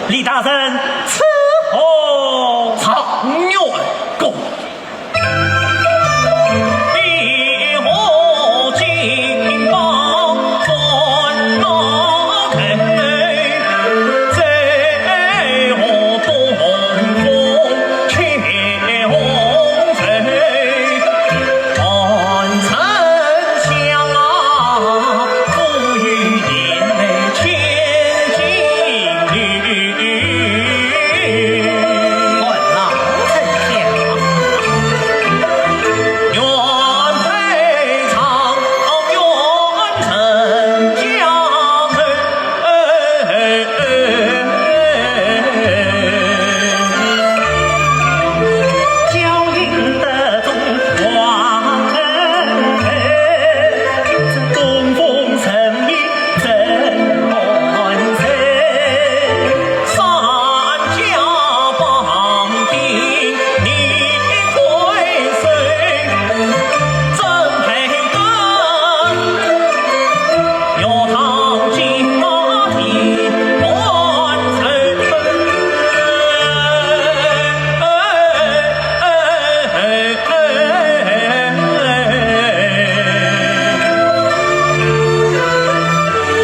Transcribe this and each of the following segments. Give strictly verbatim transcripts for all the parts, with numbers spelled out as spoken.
李大人，伺候。状元公。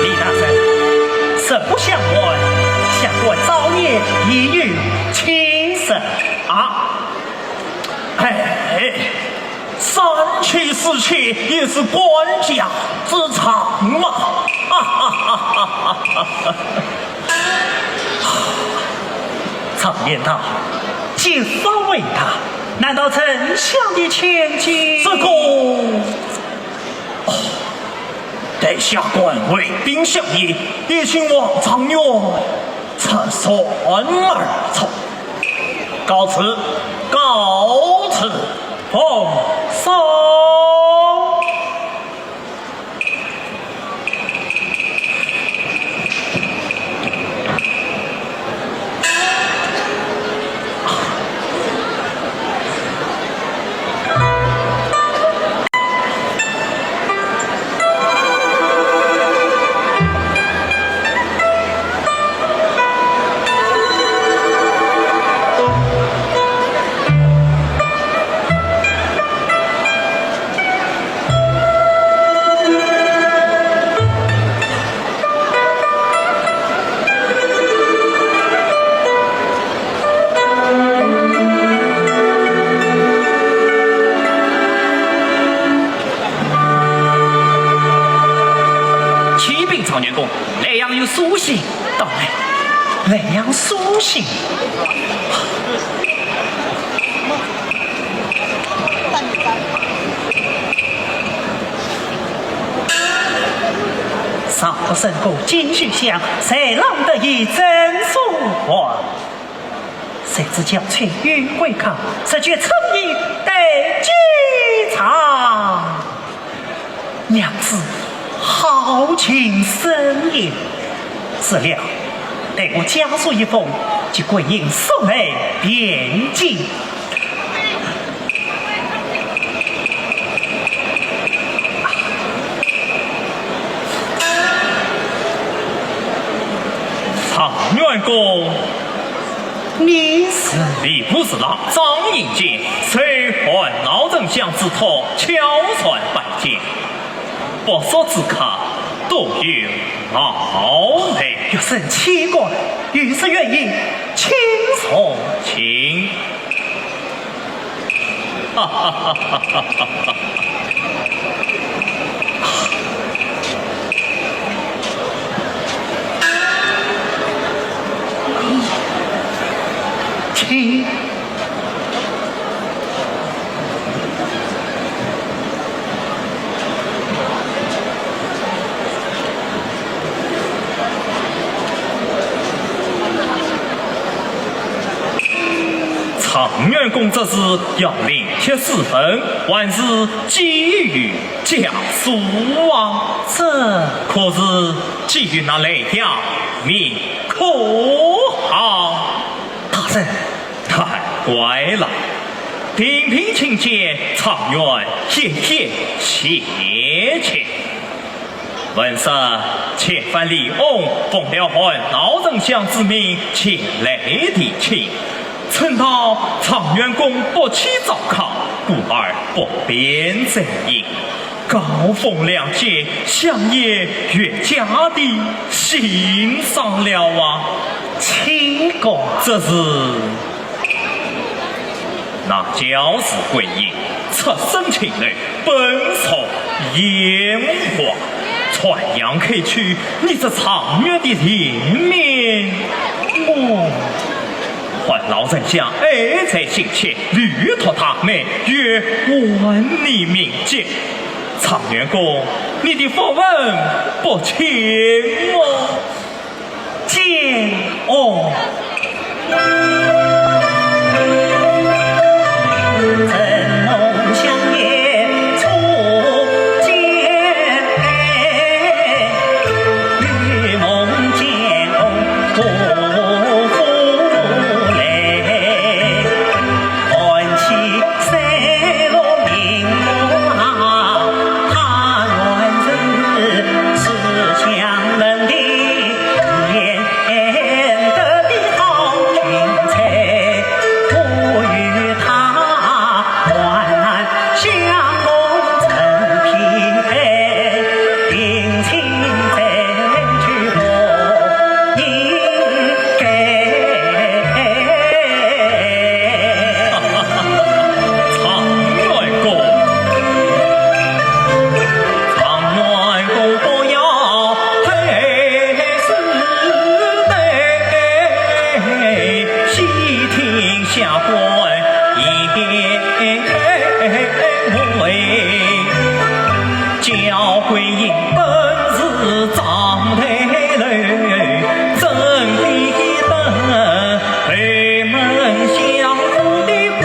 李大人，实不相瞒，下官早年已有妻室。啊？哎，三妻四妾也是官家之常嘛。哈哈哈哈哈哈。常言道，结发为大，难道丞相的千金？这个，哦，待下官回禀相爷，已请王状元 出山而出。告辞，告辞。奉送。启禀状元公，莱阳有书信到来。莱阳书信？ 上不胜过金玉香，下浪得意曾孙还。谁知娇妻又归客，日久春意待机场。娘子好情深意，是了，待我家书一封，即归隐送回汴京。 状元公，你是？吏部侍郎张应建，受韩老丞相之托，巧船拜见。 不速之客，多有劳累。学生岂敢，有失远迎，请坐。请。哈哈哈哈哈哈！请。 状元公这是要另帖私文，还是寄予家书啊？这可是寄予那莱阳名科行。大人， 太乖了，平平请见状元，歇歇谢谢。闻说前番李翁奉了韩老丞相之命前来提亲，称道状元公不期早考，故而不便在宴。高风亮节，想也越加的欣赏了啊。亲家。这是 那教书归隐，出身清寒，本属烟花。传扬开去，你这状元的脸面，哦，韩老丞相爱才心切，力托大媒，欲还你名节。状元公，你的福分不浅哦。 见哦。状元公，状元公不要推辞悲，细听下官言回。 焦桂英本是长台楼，正比得后门相府的桂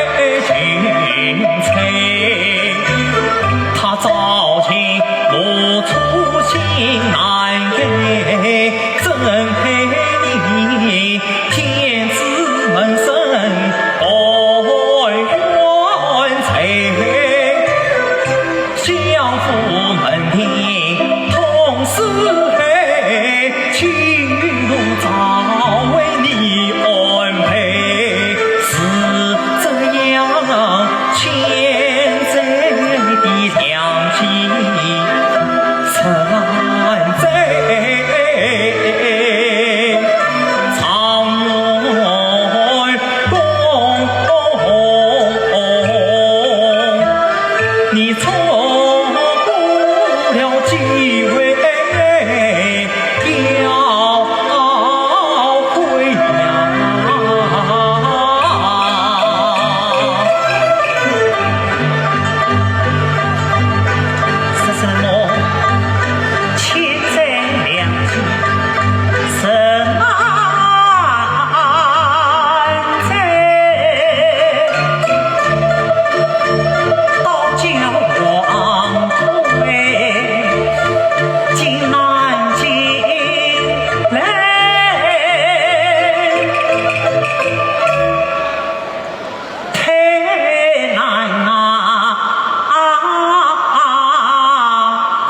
英翠。她早前我初心难改，怎奈你 天子门生不愿在，相府门庭痛似海，请我早为你安排，是怎样欠债的良心？ 状元公，你错过了机会。 要回呀。说什么千载良机，什么安在，倒叫王贵进南京 来，太难啊，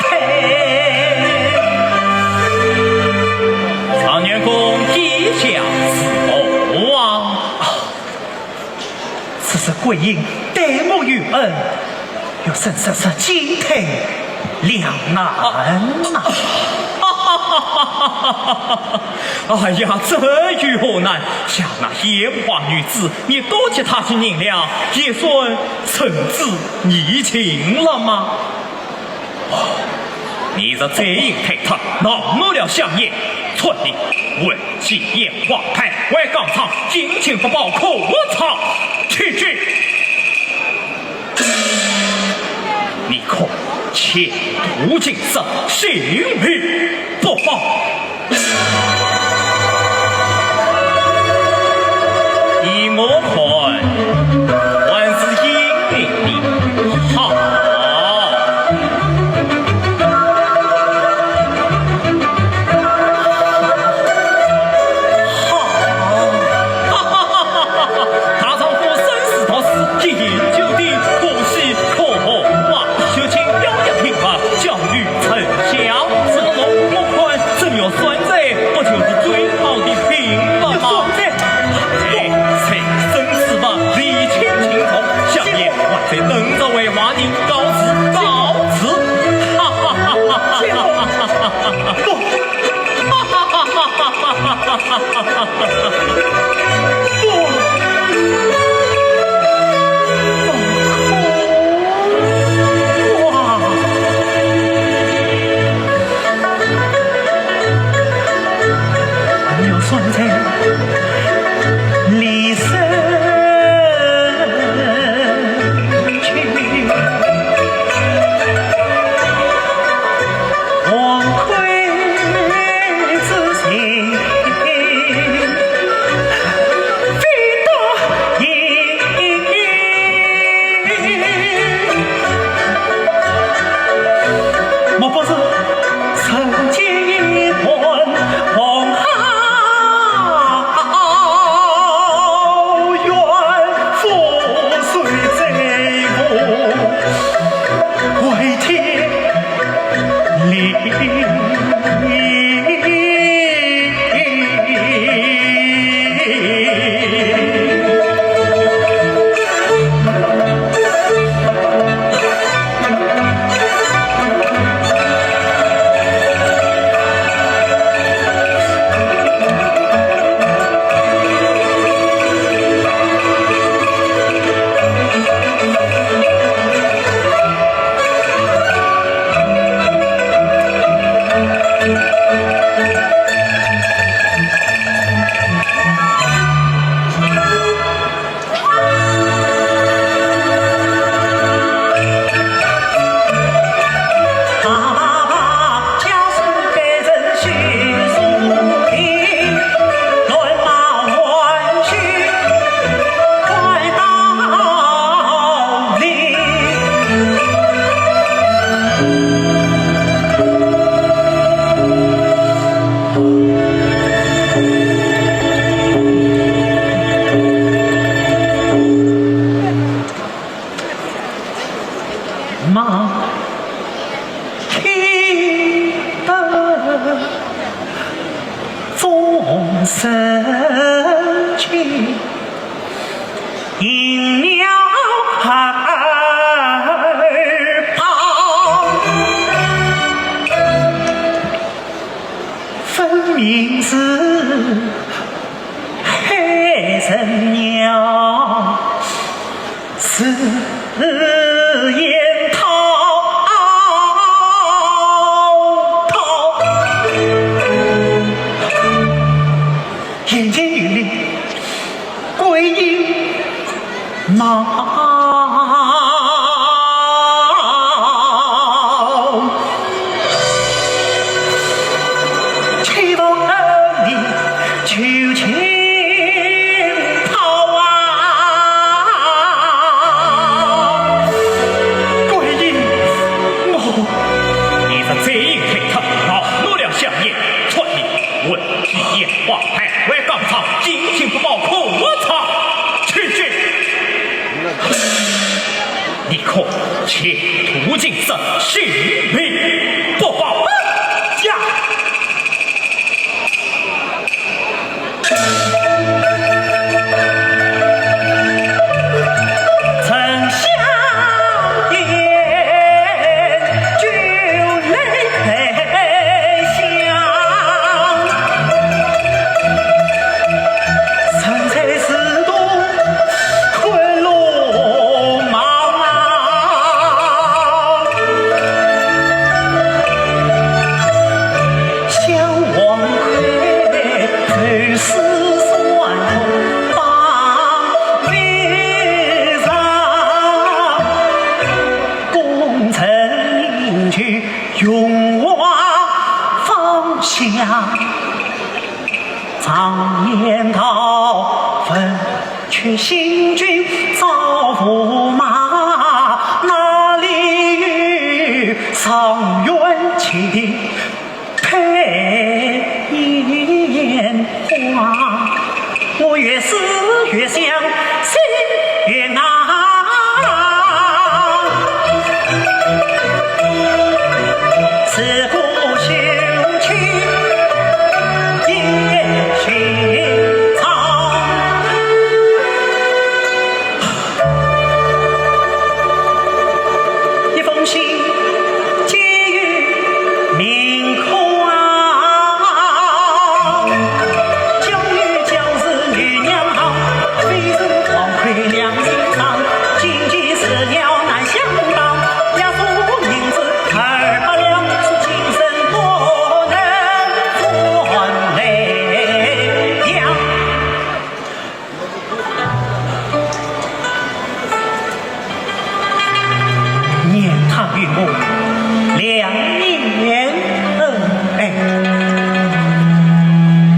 太。状元公，意下如何啊？ 此时桂英待我有恩，又怎说出进退两难呐？哎呀，这有何难？像那烟花女子，你多给她些银两，也算仁至义尽了吗？ 你这罪行太大，闹乱了香烟，传你问起烟花派，外告状，殷勤不报，可曾去去？你可前途尽失，性命不保。 依我看，还是应允的好。好，大丈夫生死大事，饮酒的可喜可贺啊！就请表爷品判，交与丞相。马听得众生气，迎了而跑，分明是 害人了，自愿逃脱。眼前有你，归隐望。 岂不和你求情讨啊？归隐，我……你这贼人，退他！暴露了香烟，传你问题眼花，害坏纲常，心情不好，可恶！去去！ 你可前途尽失，性命不保呀！沉香烟，酒来香。 身在此处看落茫茫，相望看后世山河方为上，功成名就荣华芳香。 常言道，文曲星君照驸马，哪里有状元气配烟花？我越思越想，心越难。 自古休戚夜寻常。一封信，寄与明匡。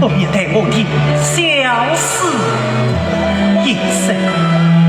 不必待我的小事一生。